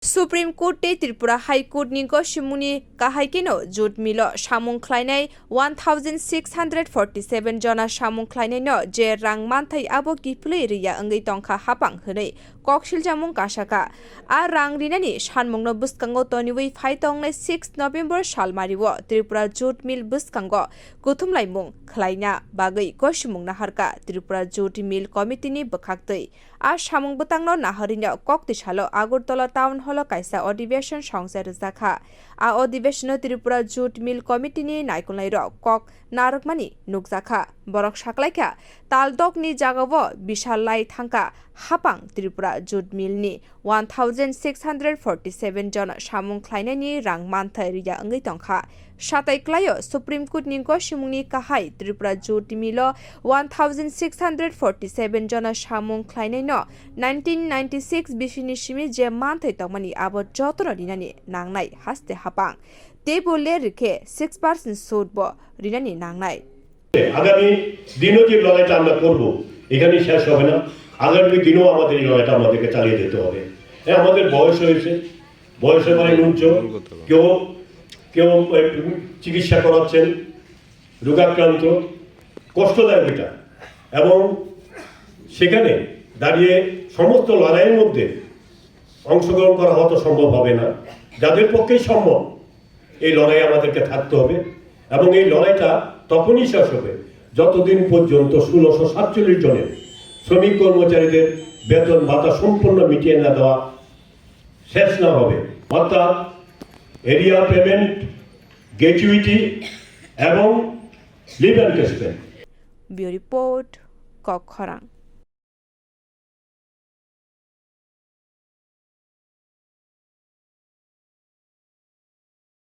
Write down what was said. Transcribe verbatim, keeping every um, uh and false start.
Supreme Court tei Tripura High Court ni gosimungni kahai keno jute mill o samung khlainai one thousand six hundred forty seven jona samung khlainaino je rang manthai abo kiphilwi rwya wngwi tongkha hapang hwnwi kok siljamung kasakha. A rang rinani sanmungno bwskango toniwi phai tongnai six November salmario Tripura Jute Mill bwskango kuthumlaimung khlaina bagwi gosimung naharkha Tripura Jute Mill Committee ni bwkhaktwi. A samung bwtangno naharwino koktwi salo Agartala Town Hall o kaisa adhibeshon songcha rwjakha. A adhibeshono Tripura Jute Mill Committee ni naikolnairok kok narwkmani nukjakha. Borok saklaikha, taldokni jagao bisal lai thangkha hapang Tripura Jute Mill ni one thousand six hundred forty seven jon samung khlainaini rang manthai rwya wngwi tongkha. Satai klaio Supreme Court ni gosimungni kahai Tripura Jute Mill o one thousand six hundred forty seven jona samung khlainaino nineteen ninety six bisini simi je manthai tongmani abo jotono rinani nangnai haste hapang. Teibo le rikhe six percent sud bo rinani nangnai. আগামী দিনও যে লড়াইটা আমরা করব, এখানেই শেষ হবে না। আগামী দিনও আমাদের এই লড়াইটা আমাদেরকে চালিয়ে যেতে হবে। হ্যাঁ, আমাদের বয়স হয়েছে, বয়সের মানে নুন চোর, কেউ কেউ চিকিৎসা করাচ্ছেন, রোগাক্রান্ত, কষ্টদায়ক এটা। এবং সেখানে দাঁড়িয়ে সমস্ত লড়াইয়ের মধ্যে অংশগ্রহণ করা হয়তো সম্ভব হবে না। যাদের পক্ষেই সম্ভব, এই লড়াই আমাদেরকে থাকতে হবে। এবং এই লড়াইটা তখনই শেষ হবে, যতদিন পর্যন্ত ষোলোশো সাতচল্লিশ জনের শ্রমিক কর্মচারীদের বেতন ভাতা সম্পূর্ণ মিটিয়ে না দেওয়া শেষ না হবে। অর্থাৎ এরিয়ার পেমেন্ট, গ্র্যাচুইটি এবং leave encashment. Bureau Report, Kokkhorang.